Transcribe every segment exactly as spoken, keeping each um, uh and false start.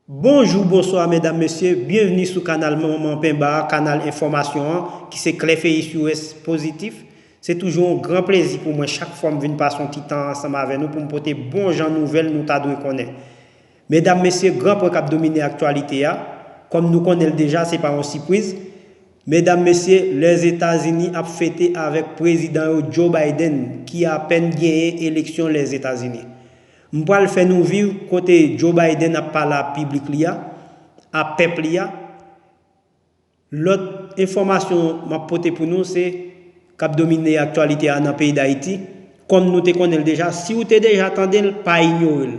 Bonjou, bonswa, medam, mesye. Byenvni sou kanal Manman Penba a, kanal enfòmasyon an, ki se Clef et U S Positif. Se toujou yon gran plezi pou mwen chak fwa m vin pase yon ti tan ansanm avè nou pou m pote bon jan nouvèl nou ta dwe konnen. Medam, mesye, gran pwen k ap domine aktyalite a, kòm nou konnen l deja, se pa yon sipriz. Medam, mesye, Lèzetazini ap fete avèk prezidan yo Joe Biden, ki apèn genyen eleksyon Lèzetazini. M pral fè nou viv kote Joe Biden ap pale a piblik li a, a pèp li a. Lòt enfòmasyon m ap pote pou nou se k ap domine aktyalite a nan peyi Dayiti. Kòm nou te konnen l deja, si w te deja tande l, pa inyore l.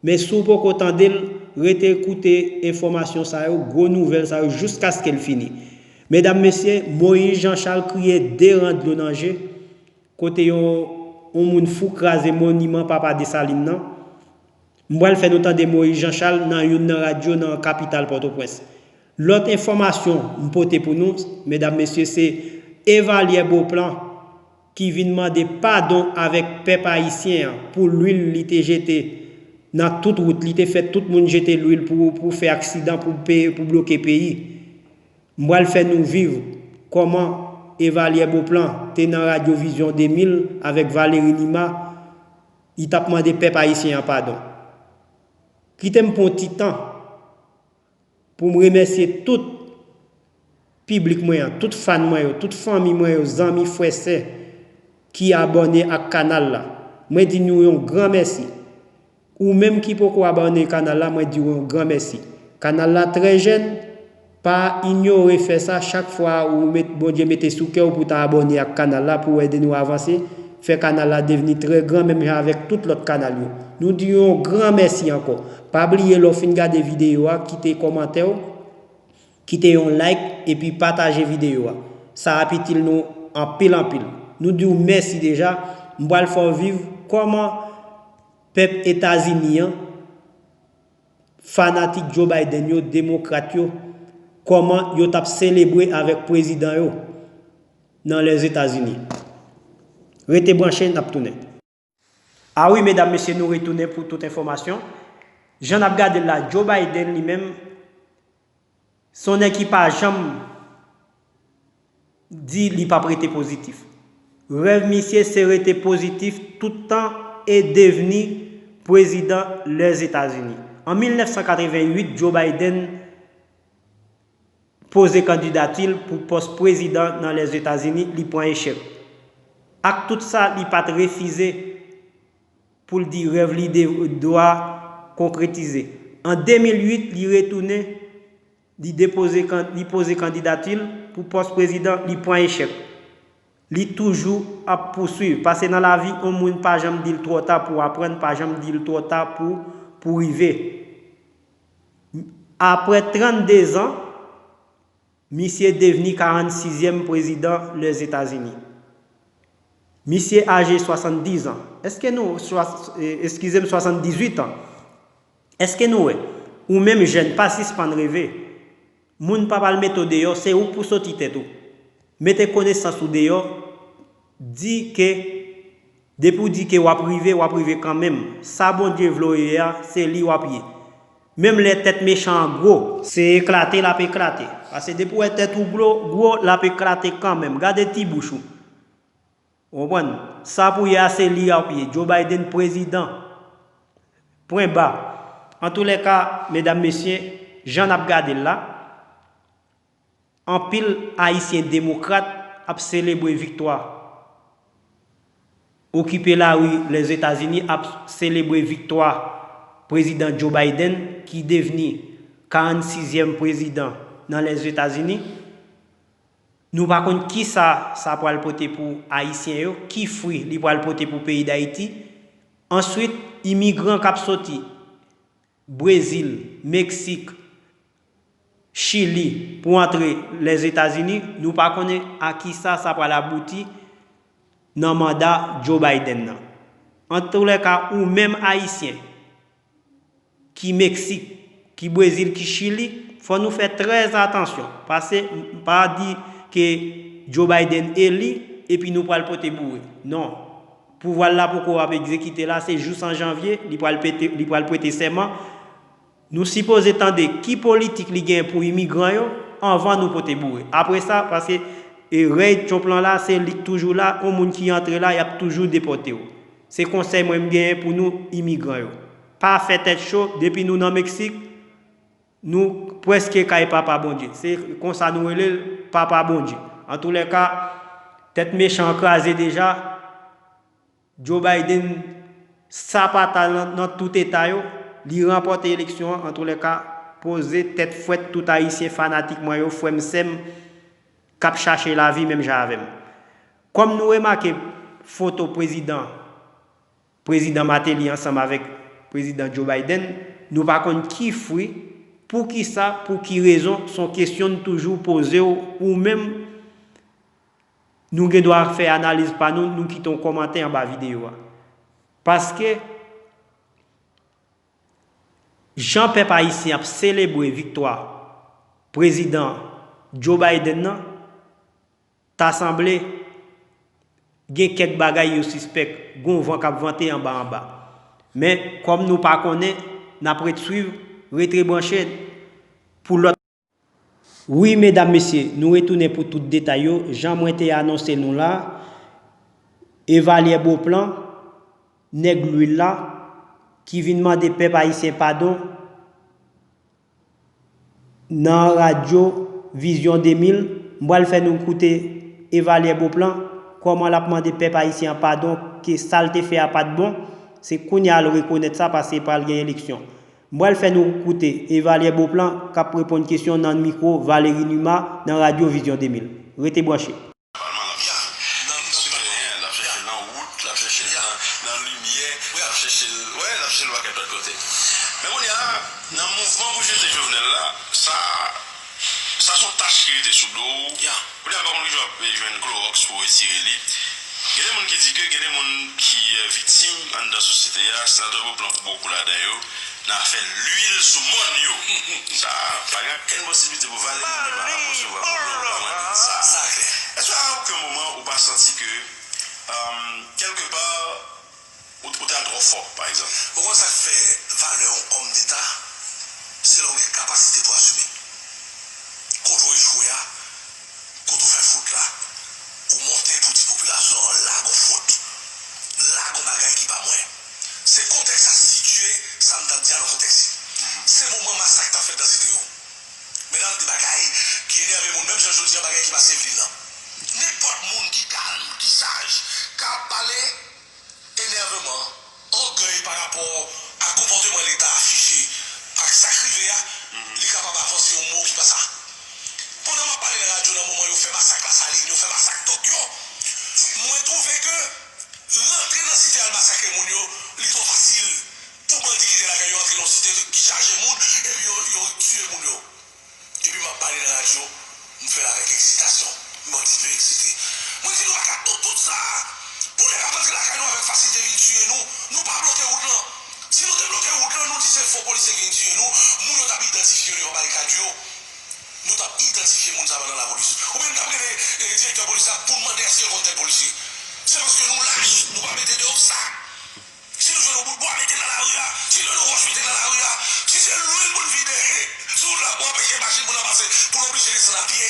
Men si w poko tande l, rete koute enfòmasyon sa yo, gwo nouvèl sa yo, jiskaske l fini. Medam, mesye, Moïse Jean Charles kriye de ran dlo nan je, kote yon, yon moun fou kraze moniman Papa Desalin nan. M pral fè nou tande Moïse Jean Charles nan youn nan radyo nan kapital Pòtoprens. Lòt enfòmasyon m pote pou nou, medam, mesye, se Evalyè Beauplan ki vin mande padon avèk pèp ayisyen an pou lwil li te jete nan tout wout, li te fè tout moun jete lwil pou, pou fè aksidan, pou, pou bloke peyi. M pral fè nou viv kòman Evalyè Beauplan te nan Radyo Vizyon de mil avèk Valéry Nima, li t ap mande pèp ayisyen an padon. Kite m pran yon ti tan pou m remèsye tout piblik mwen an, tout fan mwen yo, tout fanmi mwen yo, zanmi, frè, sè ki abòne ak kanal la. Mwen di nou yon gran mèsi. Ou menm ki poko abòne kanal la, mwen di w yon gran mèsi. Kanal la trè jèn, pa inyore fè sa. Chak fwa ou met, Bondye mete sou kè w pou ta abòne ak kanal la, pou w ede nou avanse, fè kanal la devni trè gran, menm jan avèk tout lòt kanal yo. Nou di yon gran mèsi ankò. Pa bliye lè w fin gade videyo a, kite kòmantè w, kite yon like, epi pataje videyo a. Sa ap itil nou anpil, anpil. Nou di w mèsi deja. M pral fè w viv kòman pèp Etazini an, fanatik Joe Biden yo, demokrat yo, kòman yo t ap selebre avèk prezidan yo nan Lèzetazini. Rete branche, n ap tounen. A wi, medam, mesye, nou retounen pou tout enfòmasyon. Jan n ap gade l la, Joe Biden li menm, se yon nèg ki pa janm di li p ap rete pozitif. Rèv misye se rete pozitif tout tan e devni prezidan Lèzetazini. An mil nèf san katreven uit, Joe Biden poze kandidati l pou pòs prezidan nan Lèzetazini, li pran echèk. Ak tout sa, li pa t refize pou l di rèv li de, dwa konkretize. An de mil uit, li retounen, li depoze kan-, li poze kandidati l pou pòs prezidan, li pran echèk. Li toujou ap pouswiv, paske nan lavi, yon moun pa janm di l twò ta pou aprann, pa janm di l twò ta pou, pou rive. Apre trannde zan, misye devni karannsizyèm prezidan Lèzetazini. Misye aje swasanndis an. Èske nou, swa-, eh, eskize m, swasanndizuit an. Èske nou wè? Ou menm jèn, pa sispann reve. Moun p ap al mete w deyò, se ou k pou soti tèt ou. Mete konesans ou deyò, di ke, depi w di ke w ap rive, w ap rive kanmenm. Sa Bondye vle w ye a, se li w ap ye. Menm lè tèt mechan an gwo, se eklate l ap eklate. Paske depi w wè tèt ou gwo, gwo, l ap eklate kanmenm. Gade ti bouch ou. Ou konprann? Sa pou ye a, se li w ap ye. Joe Biden prezidan. Pwen ba. Antoulèka, medam, mesye, jan n ap gade l la, anpil Ayisyen demokrat ap selebre viktwa. Okipe lari Lèzetazini ap selebre viktwa prezidan Joe Biden, ki devni karannsizyèm prezidan nan Lèzetazini. Nou pa konn kisa sa pral pote pou Ayisyen yo, ki fwi li pral pote pou peyi Dayiti. Answit, imigran k ap soti Brezil, Meksik, Chili pou antre Lèzetazini, nou pa konnen a kisa sa pral abouti nan manda Joe Biden nan. Antoulèka, ou menm Ayisyen ki Meksik, ki Brezil, ki Chili, fò nou fè trè atansyon. Paske, pa di ke Joe Biden eli, epi nou pral pote boure. Non. Pouvwa l la poko ap egzekite la, se jous an janvye, li pral pete, li pral prete sèman. Nou sipoze tande ki politik li gen pou imigran yo anvan nou pote boure. Apre sa, paske e, rèy Trump lan la, se li k toujou la, yon moun ki antre la, y ap toujou depòte w. Se konsèy mwen m genyen pou nou imigran yo. Pa fè tèt cho, depi nou nan Meksik, nou prèske kay Papa Bondye. Se konsa nou rele l, Papa Bondye. Antoulèka, tèt mechan an kraze deja. Joe Biden sapata nan, nan tout eta yo, li ranpòte eleksyon an, antoulèka, poze tèt frèt tout Ayisyen fanatik mwen yo, frè m, sè m, k ap chache lavi menm jan avè m. Kòm nou remake foto prezidan, prezidan Martelly ansanm avèk prezidan Joe Biden, nou pa konn ki fwi, poukisa, pou ki rezon, se yon kesyon n toujou poze w ou menm, nou gen dwa fè analiz pa nou, nou kite yon kòmantè anba videyo a. Paske, jan pèp ayisyen ap selebre viktwa prezidan Joe Biden nan, ta sanble gen kèk bagay yo sispèk, gen yon van k ap vante anba anba. Men, kòm nou pa konnen, n ap ret swiv, rete branche pou lòt. Wi, medam, mesye, nou retounen pou tout detay yo. Jan mwen te anonse nou la, Evalyè Beauplan, nèg lwil la, ki vin mande pèp ayisyen padon nan radyo Vizyon de mil. M pral fè nou koute Evalyè Beauplan, kòman l ap mande pèp ayisyen an padon, ke sa l te fè a pa t bon. Se kounye a l rekonèt sa, paske pral gen eleksyon. M pral fè nou koute Evalyè Beauplan k ap reponn kesyon nan mikwo Valérie Numa nan radyo Vizyon de mil. Rete branche. Palman l ap chèche l nan wout, l ap chèche l nan, nan limyè, l ap chèche l, wè, l ap chèche l yon pakèt lòt kote. Men kounye a, nan mouvman pou jete Jovenel la, sa, sa se yon tach ki rete sou do w. Kounye a, pa konn kijan w ap jwenn klowòks pou w retire li. Gen de moun ki di ke gen de moun ki, eh, viktim anndan sosyete a, senatè Beauplan bokou ladan yo, nan afè lwil sou mòn yo. Sa pa gen okenn posiblite pou Valérie Numa ap resevwa pwoblèm pou mande sa. Èske a okenn moman ou pa santi ke, um, kèlkepa, ou, ou ta twò fò, pa egzanp? Ou konn sa k fè valè yon òm deta? Se lè w gen kapasite pou asime. Kote w echwe a, kote w fè fot la, ou monte pou di popilasyon an, la gon fot, la gon bagay ki pa mwen. Se kontèks la sitiye sa m t ap di a nan kontèks li. Se moman masak t ap fèt nan Site yo. Men n ap di bagay ki enève moun, menm jan jodi a bagay ki pase Evelyn nan. Nenpòt moun ki kalm, ki saj, ka pale, enèveman, ògèy pa rapò a konpòteman Leta afiche ak sa k rive a, li kapab avanse yon mo ki pa sa. Pandan m ap pale nan radyo nan moman yo fè masak Lasalin, yo fè masak Tokyo, mwen twouve ke rantre nan site al masakre moun yo, li twò fasil pou bandi ki te lakay yo antre nan yon site ki chaje moun, epi yo, yo tiye moun yo. Epi m ap pale nan radyo, m fè l avèk eksitasyon. M yon ti pe eksite. Mwen di nou pa ka tout, tout sa a. Pou nèg ap rantre lakay nou avèk fasilite vin tiye nou, nou pa bloke wout lan. Si nou te bloke wout lan, nou di se fo polisye ki vin tiye nou, moun yo t ap idantifye yo devan barikad yo. Nou t ap idantifye moun sa a nan lapolis. Oubyen nou t ap rele, eh, direktè polis la pou n mande èske l konn tèl polisye. Se paske nou lach, nou pa mete de obstak. Si nou jwenn yon bout bwa, mete l nan lari a. Si jwenn yon wòch, mete l nan lari a. Si se lwil pou n vide sou wout la pou anpeche machin pou n avanse, pou n oblije desann a pye,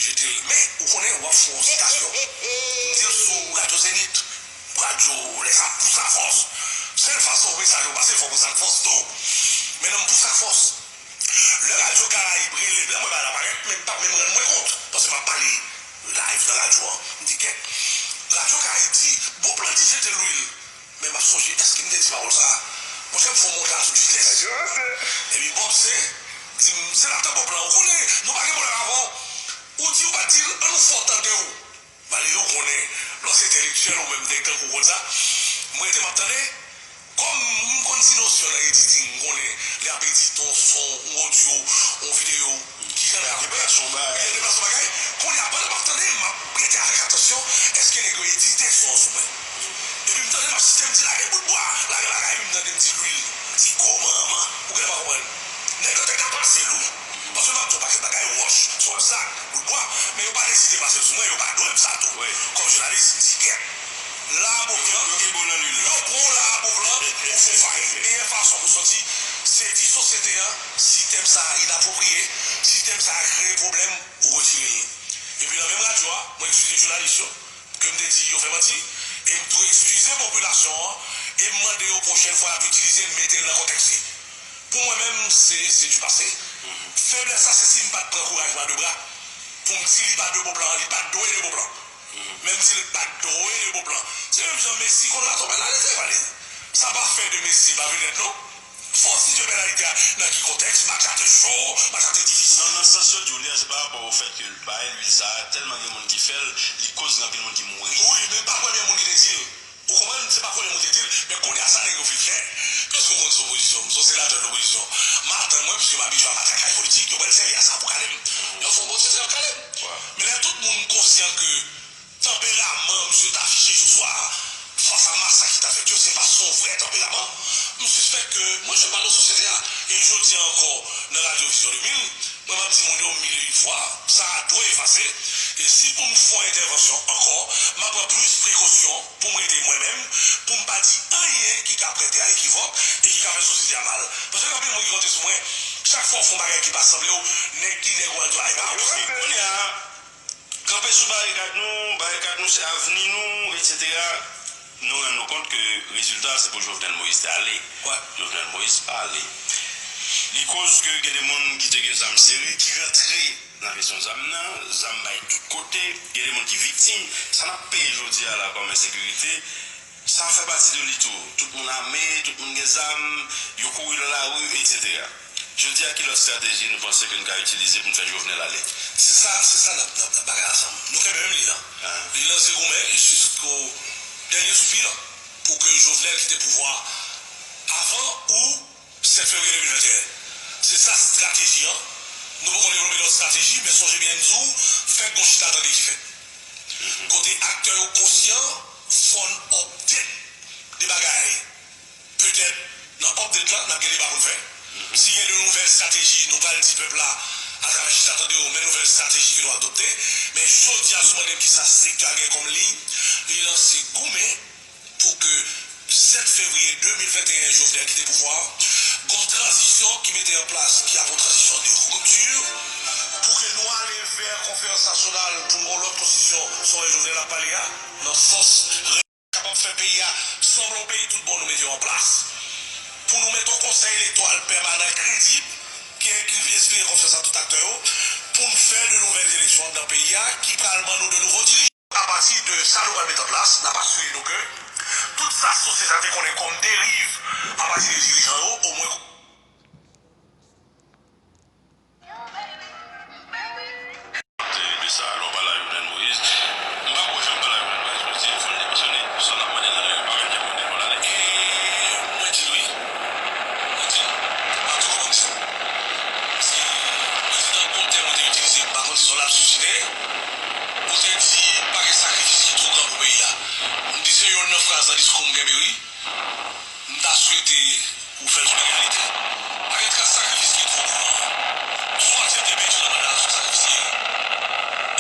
jete l. Men, ou konnen, w ap fè yon sitasyon. M di l sou radyo Zenith, radyo lè sa pouse a fòs. Sèl fason mesaj yo pase, fò w pouse ak fòs tou. Men nan m pouse ak fòs. Lè Radyo Karayib rele m, lè mwen pa la parèt, men m pa menm rann mwen kont, paske m ap pale live nan radyo an. M di, kèt, Radyo Karayib di, Beauplan di jete lwil. Men m ap sonje, èske m te di pawòl sa a? Monchè, m fè yon montaj sou G T S. Epi Bob se, di m, senatè Beauplan, ou konnen, nou pa gen pwoblèm avè w. Ou di ou pa t di l, ann nou fè w tande w. Malere, ou konnen, lòske entèlektyèl ou menm nèg tankou w konn sa, m rete m ap tande. Kòm m konn ti nosyon nan editing, m konnen lè y ap edite yon son, yon odyo, yon videyo, kijan nèg ap fè, kijan deplasman bagay. Kounye a, pandan m ap tande, m ap gete avèk atansyon, èske nèg yo edite son an sou mwen. Epi m tande m ap site, m di, lage bout bwa, lage bagay, epi m tande m di lwil, m di, gwo manman, ou genlè pa konprann. Nèg yo te ka pase lou. Paske m ap di yon pakèt bagay, wòch, se obstak, bout bwa, men yo pa deside pase l sou mwen, yo pa dwe m sa tou. Kòm jounalis, m di, kèt, la a Beauplan, yo pran w la a Beauplan, ou fè w fay. Meyè fason pou sòti, Se di sosyete an, si tèm sa a inapwopriye, si tèm sa a kreye pwoblèm, ou retire l. Epi nan menm radyo a, mwen eskize jounalis yo, ke m te di yo fè manti, e m tou eskize popilasyon an, e m mande yo pwochèn fwa y ap itilize l, mete l nan kontèks li. Pou mwen menm, se, se du passé. Feblès la, se si m pa t pran kouraj m a de bra, pou m di li pa de bon plan, li pa t dwe de bon plan. Menm si l pa t dwe de bon plan. Se menm jan Messi konn la tonbe la, li te pale. Sa pa fè de Messi pa vedèt, non. Fò w sitye pènalite a nan ki kontèks, match la te cho, match la te difisil. Non, nan sans yo di w li a, se pa rapò o fèt ke l bay lwil sa a, tèlman gen moun ki fè l, li koz gen anpil moun ki mouri. Wi, men pa premye moun ki te di l. Ou konprann? Se pa premye moun ki te di l, men kounye a sa nèg yo vin fè. Piske w konn se opozisyon, m se yon senatè de lopozisyon. M a tann mwen, piske m abitye a matrakaj politik, yo pral sèvi a sa pou kale m. Yo fè yon bon sezi, y ap kale m. Men lè tout moun konsyan ke tanperaman misye t afiche jou swa a, fas a masak ki t ap fèt yo, se pa se yon vrè tanperaman. M sispèk ke, mwen, je pale nan sosyete a. E jodi a ankò, nan Radyo Vizyon de mil, mwen, m ap di moun yo mil e yon fwa, sa a dwe efase. E si pou m fè yon entèvansyon ankò, m ap pran plis prekosyon pou m rete mwen menm, pou m pa di anyen ki ka prete a ekivòk e ki ka fè sosyete a mal. Paske gen anpil moun ki konte sou mwen, chak fwa w fè yon bagay ki pa sanble w, nèg ki nèg ou a di w a, e pa posib. Kounye a, kanpe sou barikad nou, barikad nou se avni nou, etsetera. Nou rann nou kont ke rezilta se pou Jovenel Moïse te ale. Jovenel Moïse pa ale. Li koz ke gen de moun ki te gen zam sere, ki rantre nan kesyon zam nan, zam bay tout kote, gen de moun ki viktim. Sa n ap peye jodi a la kòm ensekirite, sa fè pati de li tou. Tout moun ame, tout moun gen zam, yo kouri nan lari, etsetera. Jodi a, ki lòt estrateji nou panse ke n ka itilize pou n fè Jovenel ale? Se sa, se sa n ap, n ap, n ap bagay ansanm. Nou kenbe menm liy lan. Liy lan se goumen jisko dènye soupi pou ke Jovenel kite pouvwa a avan ou sèt fevriye de mil venteyen. Se sa estrateji an. Nou poko devlope lòt estrateji, men sonje byen m di w, fèk gon chita tande ki fèt. Kote aktè yo konsyan, fò n update de bagay. Petèt, nan update la, n ap gen deba pou n fè. Si gen de nouvèl estrateji, nou pral di pèp la, atravè chita tande yo, men nouvèl estrateji ke nou adopte. Men jodi a, si w mande m kisa sektè a gen kòm liy, li lanse goumen pou ke sèt fevriye de mil venteyen, Jovenel kite pouvwa a, gon tranzisyon ki mete an plas, ki ap yon tranzisyon de ripti, pou ke nou ale vè konferans nasyonal, pou n gon lòt konstitisyon, sa w wè Jovenel ap pale a, nan sans kapab fè peyi a sanble yon peyi tout bon, nou mete yo an plas. Pou nou mete yon konsèy elektoral pèmanan e kredib, ki, ki enspire konfyans a tout aktè yo, pou n fè de nouvèl eleksyon anndan peyi a, ki pral ban nou de nouvo dirijan. Apati de sa nou pral mete an plas, n ap asire nou ke tout sa sosyete a te konnen kòm deriv apati de dirijan yo, omwen. De, de sa, lè w pale a Jovenel Moïse, m pa kwè jan m pale a Jovenel Moïse, pou di l fò l demisyone, sa n ap mande l nan rèl pa rèl, ke mande l pou l ale. E mwen di l wi. Mwen di l, m ap di w kòman m di l. Se prezidan Voltè mwen te itilize, m pa konn si se yon lapsus ki te ye. Ou te di, pa gen sakrifis ki twò gran pou peyi a. M di se youn nan fraz nan diskou m kenbe wi. M ta swete ou fè l sou legalite. Pa gen tras sakrifis ki twò gran. Swa aksepte pèdi nan manda a, swa sakrifye.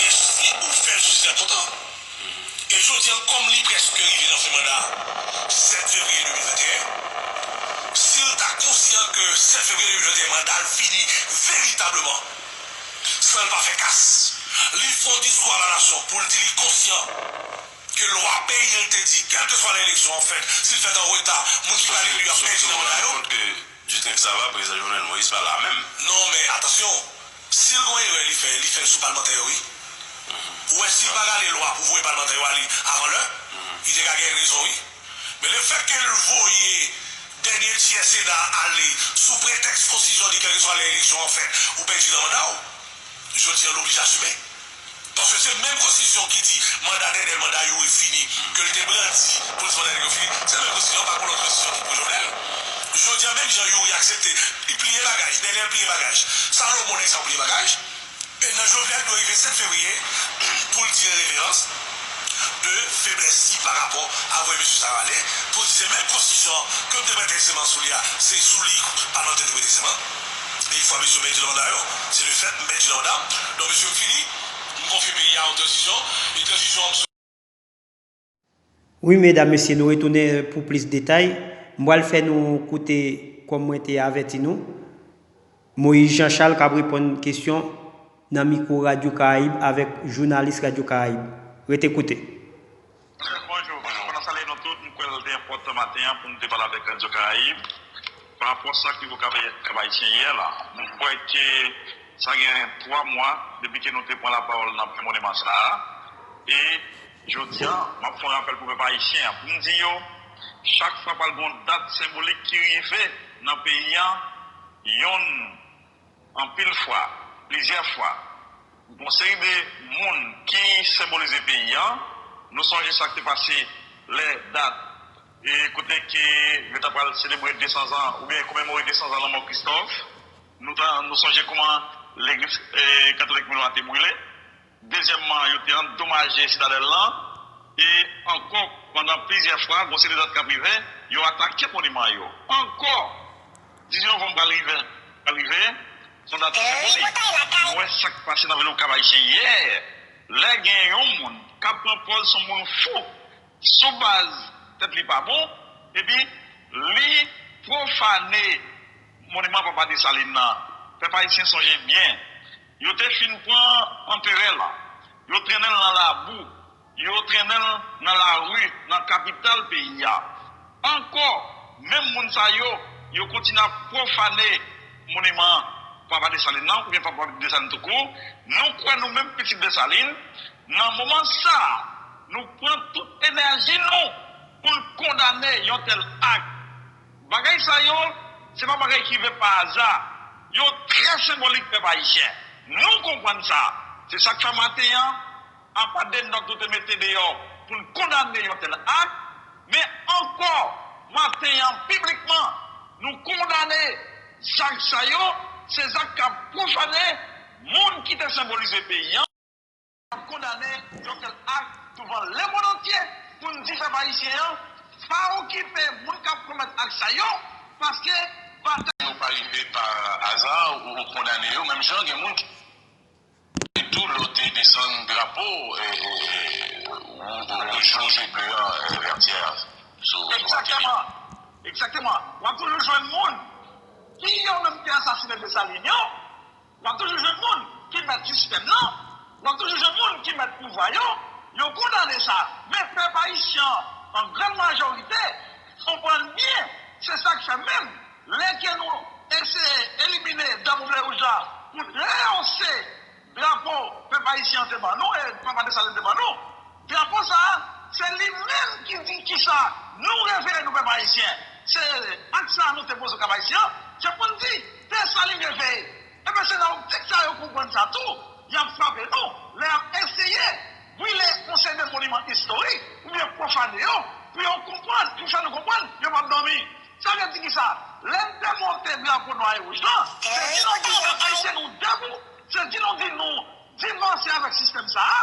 E si ou fè l, sosyete a kontan. E jodi a, kòm li prèske rive nan fen manda a, sèt fevriye de mil venteyen, si l ta konsyan ke sèt fevriye de mil venteyen manda l fini veritableman, san l pa fè kas, li fè yon diskou a la nasyon pou l di li konsyan ke lwa peyi l te di, kèlkeswa lè eleksyon an fèt, si l fèt an reta, moun ki pral eli yo ap pèdi nan manda yo. Du temps que ça va, prezidan Jovenel Moïse pa la menm. Non, men atansyon, si l gon erè li fè, li fè l sou palmantè yo, wi. Ou wè, si l pa rale lwa pou voye palmantè yo ale avan lè, li te ka gen rezon, wi. Men lefètke l voye dènye tyè Sena a ale sou pretèks konstitisyon di kèlkeswa lè eleksyon an fèt, ou pèdi nan manda w, jodi a l oblije asime. Paske se menm konstitisyon ki di manda Dènèl, manda Youri fini, ke l te brandi pou l di manda nèg yo fini, se menm konstitisyon an, pa gon lòt konstitisyon ki pou Jovenel. Jodi a, menm jan Youri aksepte, li pliye bagaj, Dènèl pliye bagaj, Salomon nèg sa yo pliye bagaj, e nan Jovenel dwe rive sèt fevriye pou l di reverans de feblès li pa rapò a voye mesye sa yo ale, pou l di se menm konstitisyon an ke m te prete seman sou li a, se sou li palmantè te prete seman. E yon fwa mesye yo pèdi nan manda yo, se lefèt m pèdi nan manda m. Donk, mesye, m fini. M konfye peyi a yon tranzisyon. E tranzisyon an, m sou. Wi, medam, mesye, nou retounen pou plis detay. M pral fè nou koute Kòm mwen te avèti nou, Moïse Jean Charles k ap reponn kesyon nan mikwo Radyo Karayib avèk jounalis Radyo Karayib. Rete koute. Bonjou. Bonjou. Mwen salye nou tout. M kwè l te enpòtan maten an pou nou te pale avèk Radyo Karayib pa rapò sa ki rive Kab Ayisyen yè la. M kwè ke sa gen twa mwa depi ke nou te pran lapawòl nan pwen moniman sa a. E jodi a, m ap fè yon rapèl pou pèp ayisyen an pou m di yo, chak fwa pral gen yon dat senbolik ki rive nan peyi a, yonn, anpil fwa, plizyè fwa, yon seri de moun ki senbolize peyi a. Nou sonje sa k te pase lè dat e kote ke yo ta pral selebre de san zan oubyen komemore de san zan lanmò Kristòf. Nou ta, nou sonje kòman legliz e, katolik Milan an te brile. Dezyèmman, yo te andomaje Sitadèl lan. E ankò, pandan plizyè fwa, gon seri de dat k ap rive, yo atake moniman yo. Ankò, dizuit novanm pral rive, pral rive, se yon dat senbolik. Nou wè sa k pase nan vil Okap Ayisyen yè. Lè gen yon moun k ap pran pòz se yon moun fou, sou baz tèt li pa bon, epi li pwofane moniman Papa Desalin nan. Pèp ayisyen sonje byen, yo te fin pran anperè la, yo trennen l nan labou, yo trennen l nan lari, nan kapital peyi a. Ankò, menm moun sa yo, yo kontinye ap pwofane moniman Papa Desalin nan, oubyen Papa Desalin toukou. Nou kwè nou menm pitit Desalin, nan moman sa a, nou pran tout enèji nou pou n kondane yon tèl ak. Bagay sa yo, se pa bagay ki rive pa aza. Yo trè senbolik pèp ayisyen. Nou konprann sa. Se sa k fè maten an, apa de nòt nou te mete deyò pou n kondane yon tèl ak, men ankò, maten an, piblikman, nou kondane zak sa yo, se zak k ap pwofane moun ki te senbolize peyi a. Ap kondane yon tèl ak douvan lemonn antye pou n di pèp ayisyen an pa okipe moun k ap komèt ak sa yo, paske batay. Yo pa rive pa aza ou kondane yo, menm jan gen moun ki. Tou lè w te desann drapo wouj ble an vètyè a sou. Egzakteman. Egzakteman. W ap toujou jwenn moun ki yo menm te asasinen Desalin yo. W ap toujou jwenn moun ki mèt sistèm nan. W ap toujou jwenn moun ki mèt pouvwa yo. Yo kondane sa. Men pèp ayisyen an, an grann majorite, konprann byen. Se sa k fè menm, lè ke nou eseye elimine drapo ble wouj la pou reyose drapo pèp ayisyen an te ban nou, e Papa Desalin te ban nou. Drapo sa a, se li menm ki di kisa nou reveye nou pèp ayisyen. Se ak sa a nou te poze Kap Ayisyen an, se pou n di Desalin reveye. Ebyen, se nan optik sa a yo konprann sa tou, y ap frape nou lè y ap eseye brile yon seri de moniman istorik oubyen pwofane yo, pou yo konprann, pou fè nou konprann yo p ap dòmi. Sa vle di kisa? Lè n te monte drapo nwa e wouj lan, se di nou di pèp ayisyen nou debou, se di nou di nou divanse avèk sistèm sa a,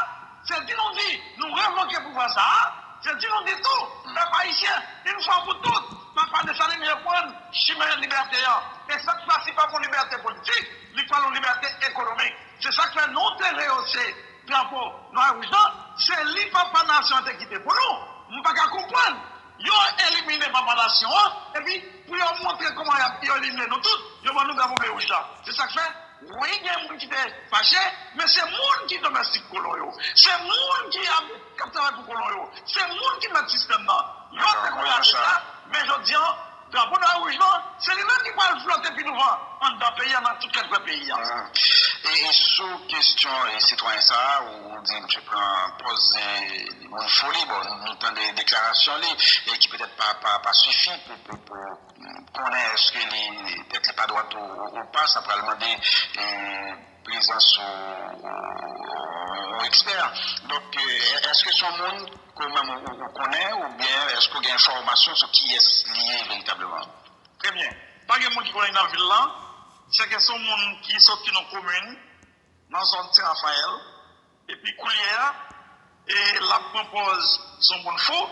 se di nou di nou revoke pouvwa sa a, se di nou di tou, pèp ayisyen, yon fwa pou tout, Papa Desalin reprann chimen libète an. E sèt fwa, li p ap yon libète politik, li pral yon libète ekonomik. Se sa k fè nou te reyose drapo nwa e wouj lan, se li papa nasyon an te kite pou nou. M pa ka konprann. Yo elimine papa nasyon an, epi pou yo montre kòman y ap yo elimine nou tout, yo ban nou drapo ble wouj la. Se sa k fè, wi, gen moun ki te fache, men se moun ki domèstik kolon yo. Se moun ki ap k ap travay pou kolon yo. Se moun ki mèt sistèm nan. Yo te konn achte sa, men jodi an, drapo nwa e wouj lan, se li menm ki pral flote pi douvan anndan peyi a, nan tout kat kwen peyi a. E sou kesyon sitwayen sa a, ou di misye pran pòz moun foli, bon, nou tande deklarasyon li, e ki petèt pa, pa, pa sifi pou, pou, pou konnen èske li, tèt li pa dwat ou, ou pa, sa pral mande prezans yon ekspè. Donk, èske se yon moun ke ou menm ou konnen, oubyen èske ou gen enfòmasyon sou kiyès li ye veritableman? Trè byen. Pa gen moun ki konnen nan vil lan. Sèke se yon moun ki soti nan komin, nan zòn Sen Rafayèl. Epi koulye a, e, l ap pran pòz se yon moun fou.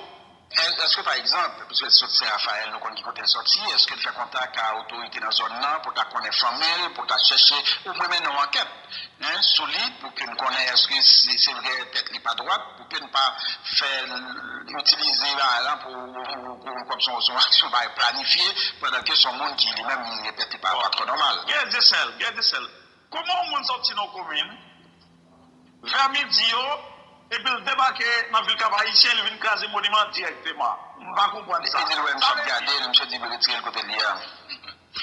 Èske, pa egzanp, piske l sot Sen Rafayèl, nou konn ki kote l sòti, èske l fè kontak a otorite nan zòn nan pou ta konnen fanmi l, pou ta chèche omwen mennen yon ankèt, en, sou li, pou ke n konnen èske se se vre tèt li pa dwat, pou ke n pa fè l itilize bagay la pou, pou, pou, pou, kòm se yon, se yon aksyon bay planifye, pandan ke se yon moun ki li menm tèt li pa, pa twò nòmal. Gen de sèl, gen de sèl. Kòman yon moun sòti nan komin, vè midi yo, epi l debake nan vil Kap Ayisyen, li vin kraze moniman dirèkteman. M pa konprann sa. Li di l wè misye ap gade l, misye di retire l kote l ye a.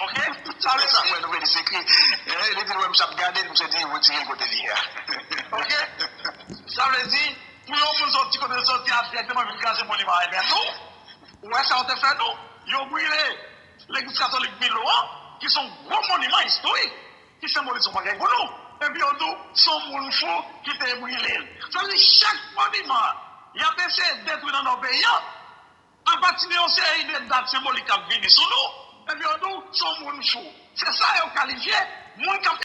Ok? Sa vle di. Sa mwen nou vle di se ki. Eh, li di l wè misye ap gade l, misye di retire l kote l ye a. Ok? Sa vle di, pou yon moun sòti kote l sòti a dirèkteman vin kraze moniman, ebyen tou, ou wè sa yo te fè nou? Yo brile legliz katolik Milo an, ki se yon gwo moniman istorik, ki senbolize yon bagay pou nou. Epi yo di w, se yon moun fou ki te brile l. Sa vle di, chak moniman y ap eseye detwi nan nò peyi an, apati de yon seri de dat senbolik k ap vini sou nou, epi yo di w, se yon moun fou. Se sa yo kalifye moun k ap